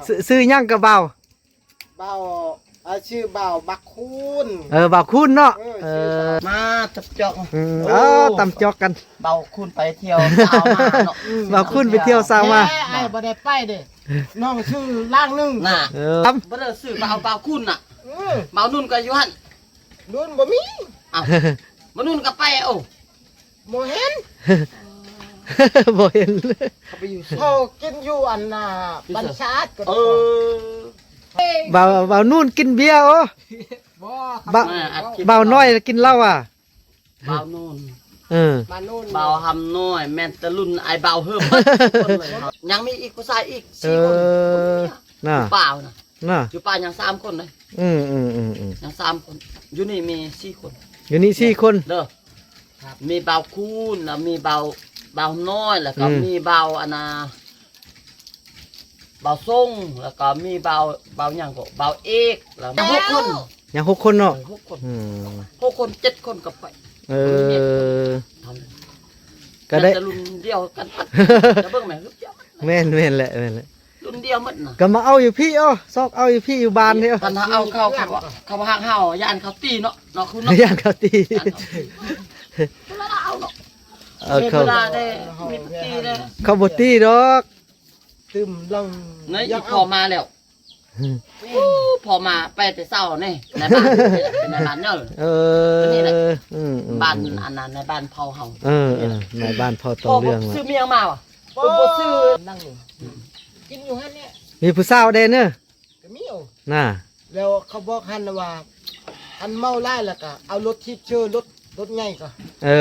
ຊື່ ຊື່ຫຍັງກໍບ່າວ? ບ່າວ ເອີ ຊື່ບ່າວບັກຄູນ. ເອີ ບ່າວຄູນເນາະ. ເອີ ເອີ ຊື່ບ່າວ ມາຕຳຈອກ. ອືມ ໂອ້ ເອີ ຕຳຈອກກັນ. ບ່າວຄູນໄປທ່ຽວຊາວມາເນາະ. ອືມ ບ່າວຄູນໄປທ່ຽວຊາວມາ. ແທ້ ອ້າຍບໍ່ໄດ້ໄປເດ້. ນ້ອງຊື່ລ້າງໜຶ່ງນະ. ເອີ ບໍ່ໄດ້ຊື່ ບ່າວ ບ່າວຄູນນະ. ອືມ ບ່າວນຸ່ນກໍຢູ່ຫັ້ນ. ນຸ່ນບໍ່ມີ. ອ້າວ ບ່າວນຸ່ນກໍໄປ. ໂອ້ ບໍ່ເຫັນ ບໍ່ເຫັນ. ເຂົາໄປຢູ່ ເຂົາກິນຢູ່ອັນນ່າ ຢູ່ ບັນຊາດ. ເອີ ບ່າວ ບ່າວນູນກິນເບຍ. ໂອ້ ບໍ່ ບ່າວ ບ່າວນ້ອຍກິນເຫຼົ້າອະ. ບ່າວນູນ ເອີ ບ່າວນູນ ບ່າວຫຳນ້ອຍ ແມ່ນແຕ່ລຸ້ນອ້າຍບ່າວເຮີບ ຍັງມີອີກ ຜູ້ຊາຍອີກສີ່ຄົນ. ເອີ ນະ ຢູ່ປ່ານະ. ນະ ຢູ່ປ່າຍັງສາມຄົນເດ້. ອືມໆໆໆ ຍັງສາມຄົນ ຢູ່ນີ້ມີສີ່ຄົນ. ຢູ່ນີ້ສີ່ຄົນເດີ. ມີບ່າວຄູນ ແລ້ວມີບ່າວ ບ່າວນ້ອຍ ແລ້ວກໍ ອືມ ມີບ່າວອັນນ່າ ບ່າວຊົງ ແລ້ວກໍມີບ່າວ ບ່າວຫຍັງກໍ ບ່າວເອກ ແລ້ວຍັງຫົກຄົນ. ຍັງຫົກຄົນເນາະ. ເອີ ຫົກຄົນ. ອືມ ຫົກຄົນ ເຈັດຄົນກໍໄປ. ເອີ ກໍໄດ້ ແມ່ນແຕ່ລຸ້ນດຽວກັນ. ຈະເບິ່ງແມ່ນລຸ້ນດຽວ. ແມ່ນ ແມ່ນແຫຼະ ແມ່ນແຫຼະ. ລຸ້ນດຽວໝົດນະ. ກໍມາເອົາຢູ່ພີ້ ເອົາ ຊອກເອົາຢູ່ພີ້ ຢູ່ບ້ານພີ້. ຄັນເຮົາເອົາເຂົາ ເຂົາ ເຂົາບໍ່ຮັກເຮົາ ຢ້ານເຂົາຕີເນາະ ເນາະ ຄຸນເນາະ. ຢ້ານເຂົາຕີ ຢ້ານເຂົາຕີ. ເວລາເອົາເນາະ. ເອີ ເຂົາ ເວລາໄດ້ມີປະຕິເດ້ ເຂົາບໍ່ຕີດອກ. ຕື່ມລັງໃນ ອີ່ພໍ່ມາແລ້ວ. ອືມ ໂອ້ ພໍ່ມາໄປແຕ່ເຊົ້ານີ້ ໃນບ້ານ ເປັນນາຍບ້ານເດີ. ເອີ ນີ້ແຫຼະ ອືມໆໆ ບ້ານອັນນັ້ນ ໃນບ້ານເຜົ່າເຮົາ. ເອີໆ ໃນບ້ານເຜົ່າຕອງເລື່ອງ. ຊື້ເມຍມາວະ? ບໍ່ ບໍ່ຊື້. ນັ່ງນີ້ ອືມ ກິນຢູ່ຫັ້ນແຫຼະ. ມີຜູ້ສາວແດ່ເນີ ກໍມີ. ໂອ້ ນະ ແລ້ວເຂົາບອກຫັ້ນວ່າ ອັນເມົາຫຼາຍແລ້ວກໍເອົາລົດຖີບເຊີ ລົດ ລົດໃຫຍ່ກໍ ເອີ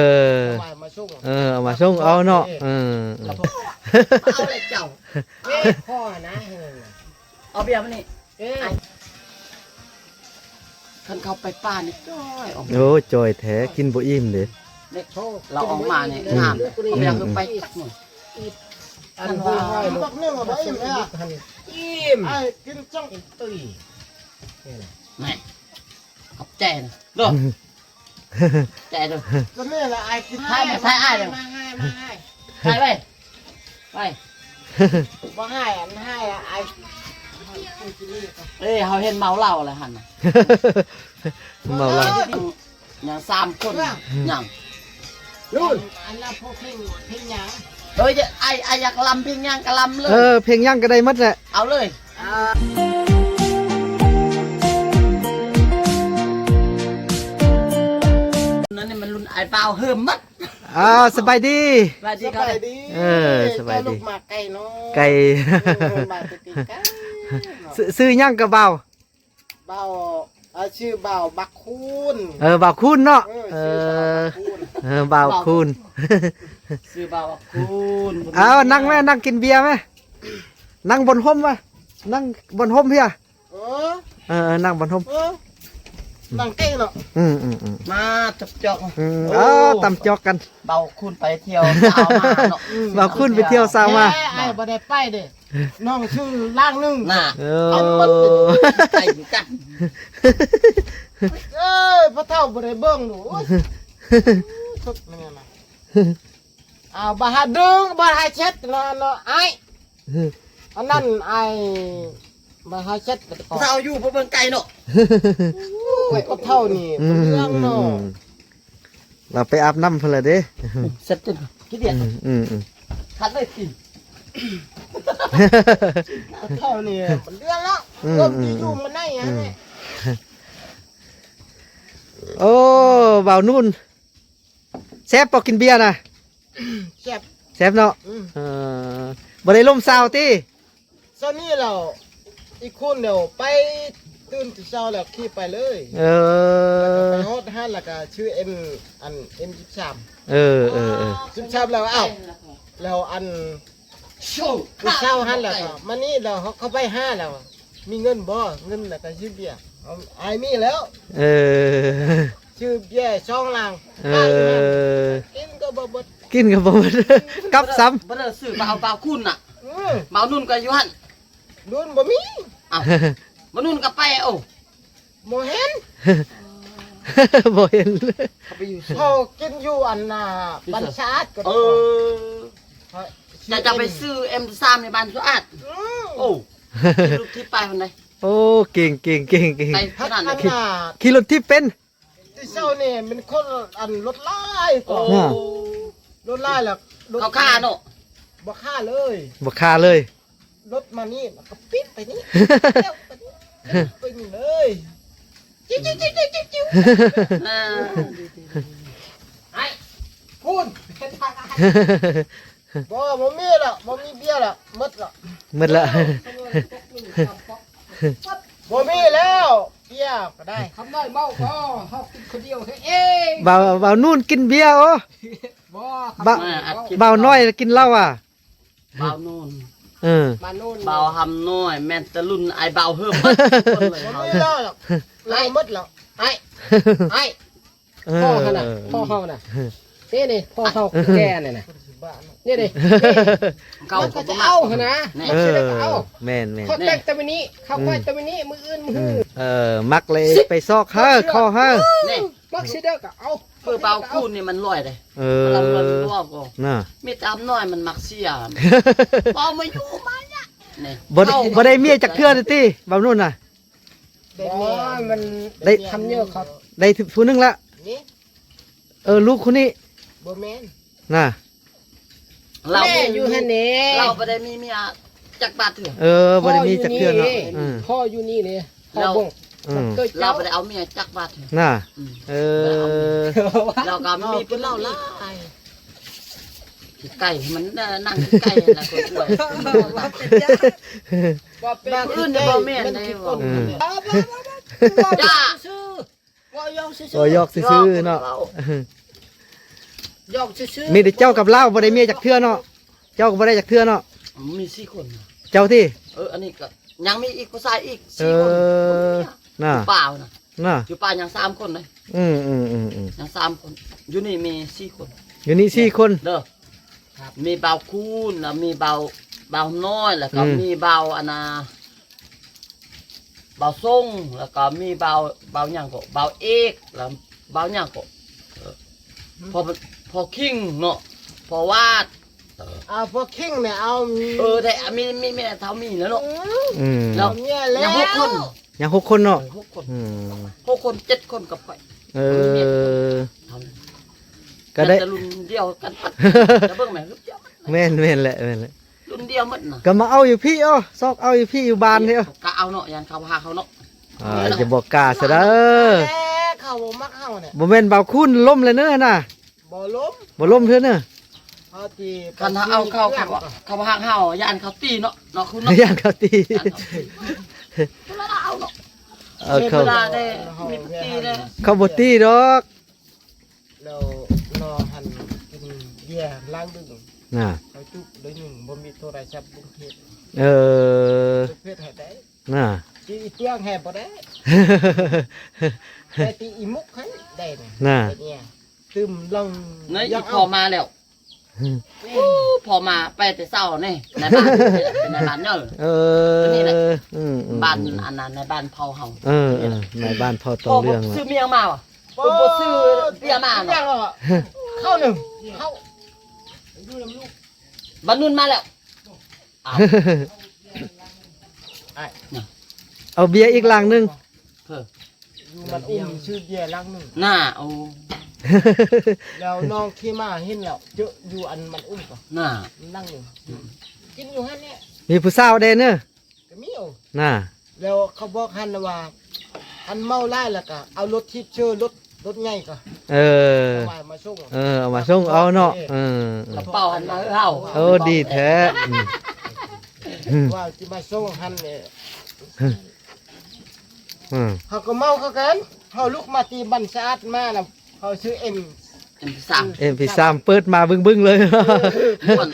ເອົາມາ ມາສົ່ງ. ເອີ ເອົາມາສົ່ງເອົາເນາະ. ເອີ ເອີ ເອົາແລ້ວເຈົ້າ ເອີ ພໍ່ນະ ເອົາເບຍມານີ້. ເອີ ຄັນເຂົ້າໄປປ່ານີ້ຈ້ອຍອອກ. ໂອ້ ຈ້ອຍແທ້ ກິນບໍ່ອີ່ມເດ້. ລາວອອກມານີ້ງາມ. ອືມ ເອົາເບຍຂຶ້ນໄປ. ອັນວ່າບັກໜຶ່ງບໍ່ອີ່ມແທ້. ອີ່ມ ອ້າຍກິນຈັງ. ຕຸ້ຍ ນີ້ນະ ຂອບໃຈເດີ. ແຈະເດີ ຕົວນີ້ລະອ້າຍກິນ. ຖ່າຍ ມາຖ່າຍອ້າຍເດີ ມາໃຫ້ ມາໃຫ້ ຖ່າຍໄວ້ ໄວ້. ບໍ່ໃຫ້ ອັນໃຫ້ອ້າຍ. ເອີ ເຮົາເຫັນເມົາເຫຼົ້າແລ້ວຫັ້ນນະ. ເມົາເຫຼົ້າ ຍັງສາມຄົນ. ຍັງ ລຸ້ນ ອັນນັ້ນພວກເພງ ເພງຫຍັງ? ເອີຍ ອ້າຍ ອ້າຍຢາກລຳເພງຫຍັງກໍລຳເລີຍ. ເອີ ເພງຫຍັງກໍໄດ້ໝົດແຫຼະ ເອົາເລີຍ. ອ່າ ນັ້ນນີ້ມັນລຸ້ນອ້າຍບ່າວເຮີມໝົດ. ອ່າ ສະບາຍດີ ສະບາຍດີ ສະບາຍດີ. ເອີ ສະບາຍດີ. ເຈົ້າລູກມາໄກເນາະ ໄກ ເອີ ມາແຕ່ໄກໆເນາະ. ຊື່ ຊື່ຫຍັງກໍບ່າວ? ບ່າວ ເອີ ຊື່ບ່າວບັກຄູນ. ເອີ ບ່າວຄູນເນາະ. ເອີ ເອີ ຊື່ບ່າວບັກຄູນ ເອີ ບ່າວຄູນ ຊື່ບ່າວບັກຄູນ. ເອົາ ນັ່ງແມ້ ນັ່ງກິນເບຍແມ້ ນັ່ງບ່ອນຮົ່ມວະ ນັ່ງບ່ອນຮົ່ມເພຍ. ເອີ ເອີ ນັ່ງບ່ອນຮົ່ມ ເອີ ນັ່ງເກງເນາະ. ອືມໆໆ ມາຕຳຈອກ. ອືມ ໂອ້ ເອົາ ຕຳຈອກກັນ. ບ່າວຄູນໄປທ່ຽວຊາວມາເນາະ. ອືມ ບ່າວຄູນໄປທ່ຽວຊາວມາ. ແທ້ ອ້າຍບໍ່ໄດ້ໄປເດ້. ນ້ອງຊື່ລ້າງໜຶ່ງນະ. ເອີ ເອົາມັນໄປກັນ. ເອີຍ ພໍ່ເຖົ້າບໍ່ໄດ້ເບິ່ງດູ. ໂອ້ຍ ທຸກແມ່ນຫຍັງນະ. ອ້າວ ບໍ່ຫາດຶງ ບໍ່ຫາເຊັດເນາະ ເນາະ ອ້າຍ. ອັນນັ້ນອ້າຍ ບໍ່ຫາເຊັດ. ຜູ້ເຖົ້າຢູ່ບໍ່ເບິ່ງໄກເນາະ. ໂອ້ຍ ພໍ່ເຖົ້ານີ້ ອືມ ເລື່ອງເນາະ. ອືມ ລາວໄປອາບນ້ຳພຸ້ນລະເດ້. ເຊັດຈົນຂີ້ດຽດ. ອືມໆໆ ຂັດເລີຍຕີນ. ພໍ່ເຖົ້ານີ້ມັນເລື່ອງແລ້ວ. ອືມ ເລີ່ມຊິຢູ່ມາໄດ້ຫຍັງນີ້. ອືມ ໂອ້ ບ່າວນູນ ແຊບບໍ່ກິນເບຍນະ? ແຊບ ແຊບເນາະ. ອືມ ເອີ ບໍ່ໄດ້ລົມສາວຕິ? ຊາວນີ້ແລ້ວ ອີກຄົນດຽວໄປ ຕື່ນແຕ່ເຊົ້າແລ້ວຂີ່ໄປເລີຍ. ເອີ ໄປຮອດຫັ້ນແລ້ວກໍຊື້ເອັມ ອັນ ເອັມສິບສາມ. ເອີ ເອີ ເອີ ສິບສາມແລ້ວ ອ້າວ ແລ້ວອັນ ຜູ້ສາວຫັ້ນແຫຼະ ມານີ້ແລ້ວເຂົາໄປຫາແລ້ວ ມີເງິນບໍ່? ເງິນແລ້ວກໍຊື້ເບຍ. ອ້າຍມີແລ້ວ. ເອີ ຊື້ເບຍສອງລັງ. ເອີ ກິນກໍບໍ່ໝົດ ກິນກໍບໍ່ໝົດ ກັບຊ້ຳ. ບໍ່ໄດ້ຊື້ ບ່າວ ບ່າວຄູນນະ. ອືມ ບ່າວນຸ່ນກໍຢູ່ຫັ້ນ. ນຸ່ນບໍ່ມີ. ອ້າວ ບ່າວນຸ່ນກໍໄປ. ໂອ້ ບໍ່ເຫັນ ບໍ່ເຫັນ. ເຂົາໄປຢູ່ ເຂົາກິນຢູ່ອັນນ່າ ຢູ່ໃສ? ບ້ານສະອາດ. ເອີ ເຈົ້າ ເຈົ້າໄປຊື້ເອັມສາມໃນບ້ານສະອາດ. ອືມ ໂອ້ ຂີ່ລົດຖີບໄປພຸ້ນໃດ. ໂອ້ ເກັ່ງໆໆໆ ໄປຂະໜາດນັ້ນ. ຂີ່ ຂີ່ລົດຖີບເປັນ. ແຕ່ເຊົ້ານີ້ມັນຄົນອັນລົດຫຼາຍກໍ ໂອ້ ລົດຫຼາຍແລ້ວ ເຂົາຄາເນາະ. ບໍ່ຄາເລີຍ ບໍ່ຄາເລີຍ. ລົດມານີ້ ແລ້ວກໍປິດໄປນີ້ ແລ້ວໄປນີ້ ໄປນີ້ເລີຍ. ອ່າ ໄອ້ ພຸ້ນ ບໍ່ ບໍ່ມີລະ ບໍ່ມີເບຍລະ ໝົດລະ ໝົດລະ. ບໍ່ມີແລ້ວ ເບຍກໍໄດ້. ຄຳນ້ອຍເມົາກໍເຮົາກິນຄົນດຽວເອງ. ບ່າວ ບ່າວນູນກິນເບຍ ໂອ້ ບໍ່ ບ່າວ ບ່າວນ້ອຍກິນເຫຼົ້າອະ. ບ່າວນູນ ເອີ ບ່າວຫຳນ້ອຍ ແມ່ນແຕ່ລຸ້ນອ້າຍບ່າວເຮີມໝົດທຸກຄົນເລີຍ. ບໍ່ມີແລ້ວ ເຫຼົ້າໝົດແລ້ວ. ໄອ້ ໄອ້ ເອີ ພໍ່ຫັ້ນນະ ພໍ່ເຮົານະ ນີ້ ນີ້ ພໍ່ເຮົາແກ່ນີ້ນະ ນີ້ ນີ້ ເຂົາກໍຈະເອົາຫັ້ນນະ ມັນຊິໄດ້ກໍເອົາ. ແມ່ນໆ ເຂົາແຕ່ງແຕ່ມື້ນີ້ ເຂົາຄ່ອຍແຕ່ມື້ນີ້ ມື້ອື່ນມື້ຮື. ເອີ ມັກເລີຍໄປຊອກເຮົາ ຂໍເຮົາ ມັກຊິໄດ້ກໍເອົາ. ຄືບ່າວຄູນນີ້ມັນລວຍເດ້. ເອີ ມັນລວຍ ມັນລວຍກໍ ນະ ມີແຕ່ຫຳນ້ອຍມັນມັກເສຍ. ບໍ່ມາຢູ່ມາຍະ ນີ້ ບໍ່ໄດ້ ບໍ່ໄດ້ເມຍຈັກເທື່ອຕິ ບ່າວນູນນະ. ບໍ່ ມັນໄດ້ ຄຳເຍາະເຂົາ ໄດ້ຜູ້ໜຶ່ງລະ. ນີ້ ເອີ ລູກຄົນນີ້ ບໍ່ແມ່ນ ນະ ລາວ ແມ່ຢູ່ຫັ້ນເດ້ ລາວບໍ່ໄດ້ມີເມຍຈັກບາດເທື່ອ. ເອີ ບໍ່ໄດ້ມີຈັກເທື່ອເນາະ. ເອີ ພໍ່ຢູ່ນີ້ເດ້ ພໍ່ເບິ່ງ ເອີ ລາວບໍ່ໄດ້ເອົາເມຍຈັກບາດເທື່ອ ນະ. ອືມ ເອີ ລາວກໍມີຜູ້ເລົ່າຫຼາຍ ຂີ້ໄກ່ ມັນ ເອີ ນັ່ງຂີ້ໄກ່ຫັ້ນລະ ຄົນອວຍ. ບໍ່ເປັນ ຜູ້ອື່ນບໍ່ແມ່ນໃດ. ອືມ ຢ່າ ເວົ້າຢອກຊື່ໆ ເວົ້າຢອກຊື່ໆເນາະ ເວົ້າຢອກຊື່ໆ. ມີແຕ່ເຈົ້າກັບລາວ ບໍ່ໄດ້ເມຍຈັກເທື່ອເນາະ. ເຈົ້າກໍບໍ່ໄດ້ຈັກເທື່ອເນາະ. ມີສີ່ຄົນ. ເຈົ້າຕິ? ເອີ ອັນນີ້ກໍຍັງມີອີກ ຜູ້ຊາຍອີກສີ່ຄົນ. ເອີ ນະ ຢູ່ປ່ານະ ນະ ຢູ່ປ່າຍັງສາມຄົນເດ້. ອືມໆໆໆ ຍັງສາມຄົນ ຢູ່ນີ້ມີສີ່ຄົນ. ຢູ່ນີ້ສີ່ຄົນເດີ. ມີບ່າວຄູນ ແລ້ວມີບ່າວ ບ່າວນ້ອຍ ແລ້ວກໍ ອືມ ມີບ່າວອັນນ່າ ບ່າວຊົງ ແລ້ວກໍມີບ່າວ ບ່າວຫຍັງກໍ ບ່າວເອກ ແລ້ວບ່າວຫຍັງກໍ ເອີ ພໍ່ ພໍ່ຄິງເນາະ ພໍ່ວາດ. ເອີ ເອົາພໍ່ຄິງນີ້ເອົາ ເອີ ແທ້ ມີ ມີແມ່ເຖົ້າມີແລ້ວເນາະ. ອືມ ແລ້ວ ເມຍແລ້ວ ຍັງຫົກຄົນ ຍັງຫົກຄົນເນາະ. ເອີ ຫົກຄົນ ອືມ ຫົກຄົນ ເຈັດຄົນກັບຂ້ອຍ. ເອີ ເມຍ ກໍໄດ້ ແຕ່ລຸ້ນດຽວກັນ ຈະເບິ່ງແມ່ນລຸ້ນດຽວ. ແມ່ນ ແມ່ນແຫຼະ ແມ່ນແຫຼະ ລຸ້ນດຽວໝົດນະ. ກໍມາເອົາຢູ່ພີ້ ເອົາ ຊອກເອົາຢູ່ພີ້ ຢູ່ບ້ານພີ້ ເອົາ ກະເອົາເນາະ ຢ້ານເຂົາຫາເຮົາເນາະ. ອ່າ ຢ່າບອກກ້າຊະເດີ ເຂົາບໍ່ມັກເຮົານີ້. ບໍ່ແມ່ນບ່າວຄູນລົ້ມແລ້ວເນີນະ. ບໍ່ລົ້ມ ບໍ່ລົ້ມເທື່ອເນີ. ເຮົາຊິ ຄັນເຮົາເອົາເຂົາ ເຂົາ ເຂົາບໍ່ຮັກເຮົາ ຢ້ານເຂົາຕີເນາະ ເນາະ ຄຸນເນາະ. ຢ້ານເຂົາຕີ ຢ້ານເຂົາຕີ ເອີ ເຂົາ ເວລາໄດ້ມີປະຕິເດ້ ເຂົາບໍ່ຕີດອກ. ແລ້ວນ້ອງຫັ້ນກິນເບຍຫຼັງດຶກນະ ເຂົາຈຸບໄດ້ໜຶ່ງ ບໍ່ມີໂທລະສັບບຸງເພັດ. ເອີ ບຸງເພັດໃຫ້ໄດ້ນະ ຕີເຄື່ອງໃຫ້ບໍ່ໄດ້ ແຕ່ຕີອີໝຸກຫັ້ນໄດ້ນະ ນະ ຕື່ມຫຼັງ. ນີ້ ອີ່ພໍ່ມາແລ້ວ. ໂອ້ ພໍ່ມາໄປແຕ່ເຊົ້ານີ້ ນາຍບ້ານ ເປັນນາຍບ້ານເນີ. ເອີ ນີ້ແຫຼະ ອືມໆໆ ບ້ານອັນນັ້ນ ນາຍບ້ານເຜົ່າເຮົາ. ເອີໆ ນາຍບ້ານເຜົ່າຕອງເລື່ອງ ຊື້ເບຍມາວະ. ໂອ້ ບໍ່ຊື້ເບຍມາເນາະ ເຂົ້າໜຶ່ງ ເຂົ້າ ບ້ານນຸ່ນມາແລ້ວ. ເອົາເບຍອີກຫຼັງໜຶ່ງ ເອີ ຢູ່ມັນອຸ້ມຊື້ເບຍຫຼັງໜຶ່ງນະ. ໂອ້ ແລ້ວນ້ອງຂີ່ມາເຫັນແລ້ວ ເຈີຢູ່ອັນມັນອຸ້ມກໍນະ ຫຼັງໜຶ່ງ ອືມ ກິນຢູ່ຫັ້ນແຫຼະ. ມີຜູ້ສາວແດ່ເນີ ກໍມີ ໂອ້ ນະ. ແລ້ວເຂົາບອກຫັ້ນວ່າ ອັນເມົາຫຼາຍແລ້ວກໍເອົາລົດຖີບເຊີ ລົດ ລົດໃຫຍ່ກໍ ເອີ ເອົາມາ ມາສົ່ງ ເອີ ເອົາມາສົ່ງເອົາເນາະ. ເອີ ກະເປົາຫັ້ນມາເຮົາ. ໂອ້ ດີແທ້ ອືມ ວ່າຊິມາສົ່ງຫັ້ນແຫຼະ. ອືມ ເຮົາກໍເມົາຄືກັນ ເຮົາລຸກມາຕີບັນສະອາດມານະ ເຮົາຊື້ເອັມ ເອັມສາມ ເອັມສາມ ເປີດມາບຶ້ງໆເລີຍ. ເອີ ມ່ວນ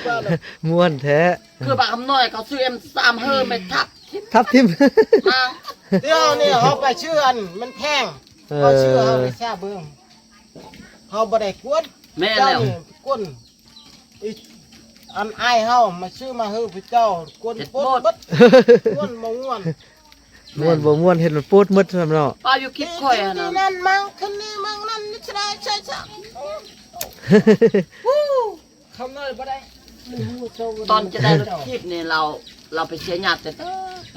ມ່ວນແທ້. ຄືບັກຄຳນ້ອຍເຂົາຊື້ເອັມສາມເຮີແມ່ນທັບ ທັບຖິ້ມ ດຽວນີ້ເຮົາໄປຊື້ອັນມັນແພງ ເອີ ເຮົາຊື້ເຮົາໄປຊາເບິ່ງ ເຮົາບໍ່ໄດ້ກວນ. ແມ່ນແລ້ວ ເຈົ້ານີ້ກວນ ອີ ອັນອ້າຍເຮົາມາຊື້ມາເຮີຜູ້ເຈົ້າກວນໂປດໝົດ ມ່ວນບໍ່ມ່ວນ ມ່ວນບໍ່ມ່ວນ ເຮັດມັນໂປດໝົດຊ້ຳເນາະ. ປ້າຢູ່ຄິດຂ້ອຍຫັ້ນນະ ນັ້ນມັງ ຄືນີ້ມັງນັ້ນ ນີ້ຊະໄດ້ໃຊ່ຊະ. ຄຳນ້ອຍບໍ່ໄດ້ ມັນຮູ້ໂຕ. ຕອນຈະໄດ້ລົດຖີບນີ້ ລາວ ລາວໄປເສຍຍາດແຕ່ ແຕ່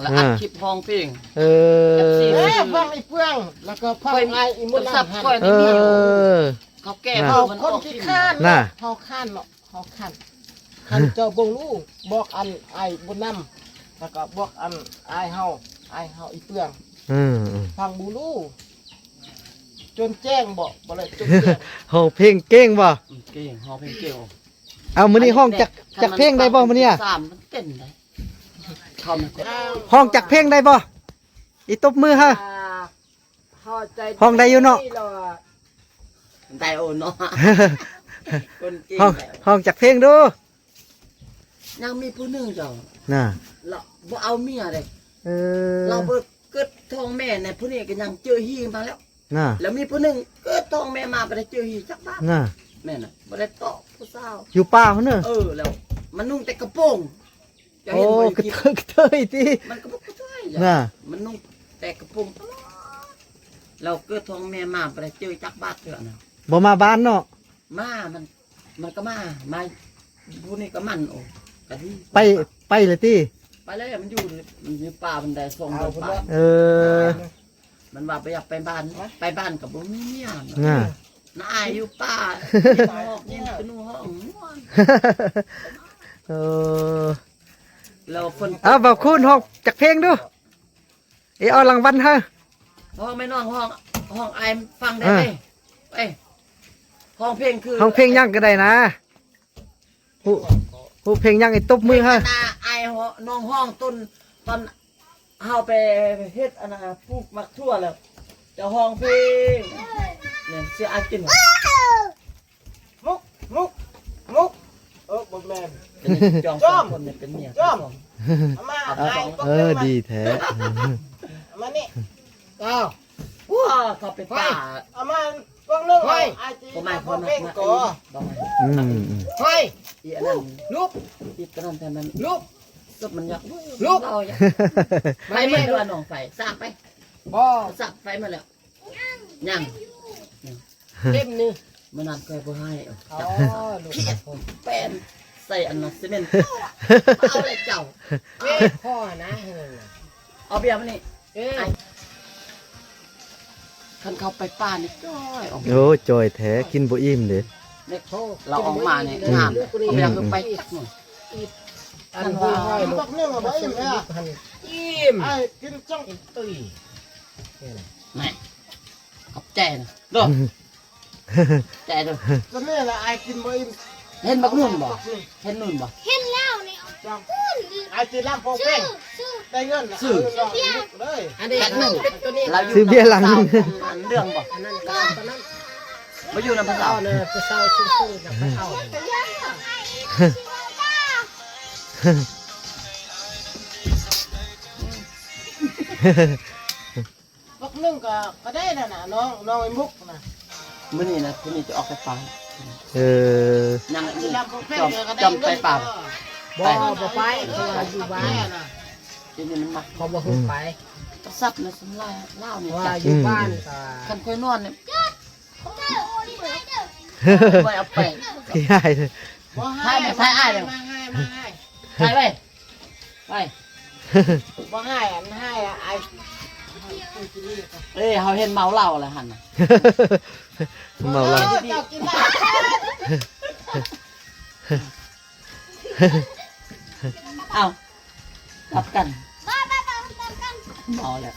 ລະອັດ ອ່າ ຄລິບຮ້ອງເພງ ເອີ ເອັຟຊີ ເອີ ຟັງອີເປືອງ ແລ້ວກໍຟັງ ຂ້ອຍ ອ້າຍອີໝົດລະ ໂທລະສັບຂ້ອຍ ເອີ ນີ້ມີຢູ່ ເຂົາແກ່ ນະ ເຮົາຄົນຂີ້ຄ້ານ ນະ ເຮົາຄ້ານເນາະ ເຮົາຄ້ານ ຄັນເຈົ້າບໍ່ຮູ້ ບອກອັນອ້າຍບຸນນຳ ແລ້ວກໍບອກອັນອ້າຍເຮົາ ອ້າຍເຮົາອີເປືອງ ເອີ ເອີ ຟັງບໍ່ຮູ້ ຈົນແຈ້ງບໍ ບໍ່ໄດ້ຈົນແຈ້ງ ຮ້ອງເພງເກັ່ງບໍ? ເກັ່ງ ຮ້ອງເພງເກັ່ງ. ເອົາ ມື້ນີ້ຮ້ອງຈັກ ຈັກເພງໄດ້ບໍມື້ນີ້? ສາມມັນເຕັ້ນໄດ້ ເຂົ້າມາ ຮ້ອງຈັກເພງໄດ້ບໍ? ອີຕົບມືຮະ ອ່າ ຮ້ອງໄດ້ຢູ່ເນາະ ໄດ້ໂອເນາະ ຄົນເກັ່ງ ຮ້ອງ ຮ້ອງຈັກເພງດູ. ຍັງມີຜູ້ໜຶ່ງເຈົ້າ ນະ ລະບໍ່ເອົາເມຍເດ້ ເອີ ລາວບໍ່ເກີດທ້ອງແມ່ນະ ຜູ້ນີ້ກໍຍັງເຈີຮີມາແລ້ວ ນະ ລະມີຜູ້ໜຶ່ງເກີດທ້ອງແມ່ມາບໍ່ໄດ້ເຈີຮີຈັກບາດ ນະ ແມ່ນນະ ບໍ່ໄດ້ເຕາະຜູ້ສາວ ຢູ່ປ່າພຸ້ນເນາະ ເອີ ແລ້ວມັນນຸ່ງແຕ່ກະໂປງ ເຈົ້າເຫັນບໍ່? ໂອ້ ກະເທີຍ ກະເທີຍຕິ ມັນກໍບໍ່ກະເທີຍ ນະ ມັນນຸ່ງແຕ່ກະໂປງຕະຫຼອດ ລາວເກີດທ້ອງແມ່ມາບໍ່ໄດ້ເຈີຈັກບາດເທື່ອນະ ບໍ່ມາບ້ານເນາະ ມາ ມັນ ມັນກໍມາ ມາຜູ້ນີ້ກໍມັນ ໂອ້ ກໍດີ ໄປ ໄປເລີຍຕິ ໄປເລີຍ ມັນຢູ່ ມັນຢູ່ປ່າ ມັນໄດ້ສອງເດືອນປາຍ ເອີ ມັນວ່າບໍ່ຢາກໄປບ້ານ ໄປບ້ານກໍບໍ່ມີເມຍ ນະ ນາອາຍຢູ່ປ່າ ຮອກຍິນກະໜູຮ້ອງ ເອີ ແລ້ວເພິ່ນ ເອົາ ບ່າວຄູນ ຮ້ອງຈັກເພງດູ. ເອ ເອົາລາງວັນໃຫ້ ຮ້ອງແມ່ນ້ອງ ຮ້ອງ ຮ້ອງອ້າຍຟັງໄດ້ ອ່າ ໄປ ໄປ ຮ້ອງເພງຄື ຮ້ອງເພງຫຍັງກໍໄດ້ນະ ຮູ້ ຮູ້ເພງຫຍັງໃຫ້ຕົບມືໃຫ້ ເພງອັນນ່າ ອ້າຍຮ້ອງ ນ້ອງຮ້ອງຕົ້ນ ຕອນເຮົາໄປເຮັດອັນນ່າ ປູກໝາກຖົ່ວແລ້ວ ເຈົ້າຮ້ອງເພງ ນີ້ ເສືອອາກິນ ມຸກ ມຸກ ມຸກ ເອີ ບໍ່ແມ່ນ ເປັນຈອມ ສອງຄົນນີ້ເປັນເມຍ ຈອມ ເອົາມາ ເອົາ ໃຫ້ ສອງ ເອີ ດີແທ້ ເອົາມານີ້ ເອົາ ໂອ້ ເຂົາໄປປ່າ ເອົາມາ ພວກໜຶ່ງ ອາຍຈີ ບໍ່ມາ ບໍ່ມາ ບໍ່ມາ ບໍ່ມາ ອືມ ອືມ ເຮີ້ຍ ອີອັນນັ້ນ ລຸກ ອີຕົວນັ້ນ ແຕ່ມັນ ລຸກ ສົບມັນຢາກ ລຸກ ເຮົາຢາກ ໄຟໝົດແລ້ວ ນ້ອງ ໄຟ ສາກໄປ ບໍ່ ສາກໄຟໝົດແລ້ວ ຍັງ ເຕັມນີ້ ມື້ນັ້ນຂ້ອຍບໍ່ໃຫ້ ອໍ ລູກ ແປນໃສ່ອັນນັ້ນຊີເມັນ ເອົາເລີຍເຈົ້າ ເວ ພໍນະ ເອົາເບຍມານີ້ ເອີ ຄັນເຂົາໄປປ່ານີ້ຈ້ອຍອອກ ໂອ້ ຈ່ອຍແທ້ ກິນບໍ່ອີ່ມເດ້ ລາວອອກມານີ້ງາມ ເອົາເບຍຄືໄປຈັກໜ່ອຍ ອັນວ່າ ບັກໜຶ່ງບໍ່ອີ່ມແທ້ ອີ່ມ ອ້າຍກິນຈ້ອງ ອີ່ມຕຸ້ຍ ແມ່ນ ຂອບໃຈນະ ເດີ ໃຈເດີ ຕອນນີ້ລະອ້າຍກິນບໍ່ອີ່ມ ເຫັນບັກນຸ່ນບໍ່? ເຫັນນຸ່ນບໍ່? ເຫັນແລ້ວນີ້ ຈ້ອງ ອ້າຍຊິລຳໂພງເພງ ໄດ້ເງິນ ຊື້ ເອີ ເລີຍ ອັນນີ້ ອັນໜຶ່ງ ລາວຢູ່ ຊື້ເບຍຫຼັງ ອັນເລື່ອງບໍ່? ອັນນັ້ນກໍອັນນັ້ນ ມາຢູ່ນຳພະເຈົ້າ ເອີ ຜູ້ສາວສູງໆນຳພະເຈົ້າ ບັກໜຶ່ງກໍ ກໍໄດ້ນັ້ນນະ ນ້ອງ ນ້ອງໄອ້ມຸກນະ ມື້ນີ້ນະ ຄືນີ້ຈະອອກໄປປ່າ ເອີ ຍັງ ຈອມ ຈອມໄປປ່າ ບໍ່ ບໍ່ໄປ ເພາະວ່າຢູ່ບ້ານ ທີນີ້ມັນມັກ ເຂົາບໍ່ຮູ້ໄປ ສັດນະ ສຳລາຍລາວນີ້ ເພາະວ່າຢູ່ບ້ານ ຄັນຂ້ອຍນອນນີ້ ບໍ່ເອົາໄປ ໃຫ້ ໃຫ້ອ້າຍເດີ ໃຫ້ ມາໃຫ້ ໄປ ໄປ ບໍ່ໃຫ້ ອັນໃຫ້ ອ້າຍ ເອີ ເຮົາເຫັນເມົາເຫຼົ້າແລ້ວຫັ້ນນະ ເມົາເຫຼົ້າ ເຈົ້າກິນເຫຼົ້າ ເອົ້າ ກັບກັນ ເມົາແລ້ວ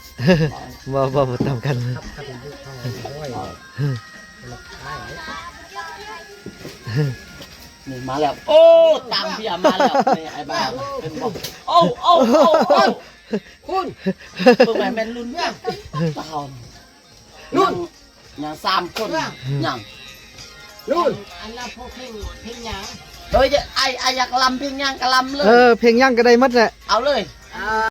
ບໍ່ ບໍ່ ບໍ່ຕຳກັນ ກັບກັນຢູ່ເຂົາ ໂອ້ຍ ນີ້ມາແລ້ວ ໂອ້ ຕາມເບຍມາແລ້ວ ນີ້ອ້າຍບ່າວ ເຫັນບໍ່ ໂອ້ ໂອ້ ໂອ້ ໂອ້ ຄຸນ ເບິ່ງໃໝ່ແມ່ນລຸ້ນຫຍັງ ລຸ້ນ ຍັງສາມຄົນ ຍັງ ລຸ້ນ ອັນລະພວກເພງ ເພງຫຍັງ ເອີຍ ອ້າຍ ອ້າຍຢາກລຳເພງຫຍັງກໍລຳເລີຍ ເອີ ເພງຫຍັງກໍໄດ້ໝົດແຫຼະ ເອົາເລີຍ ອ່າ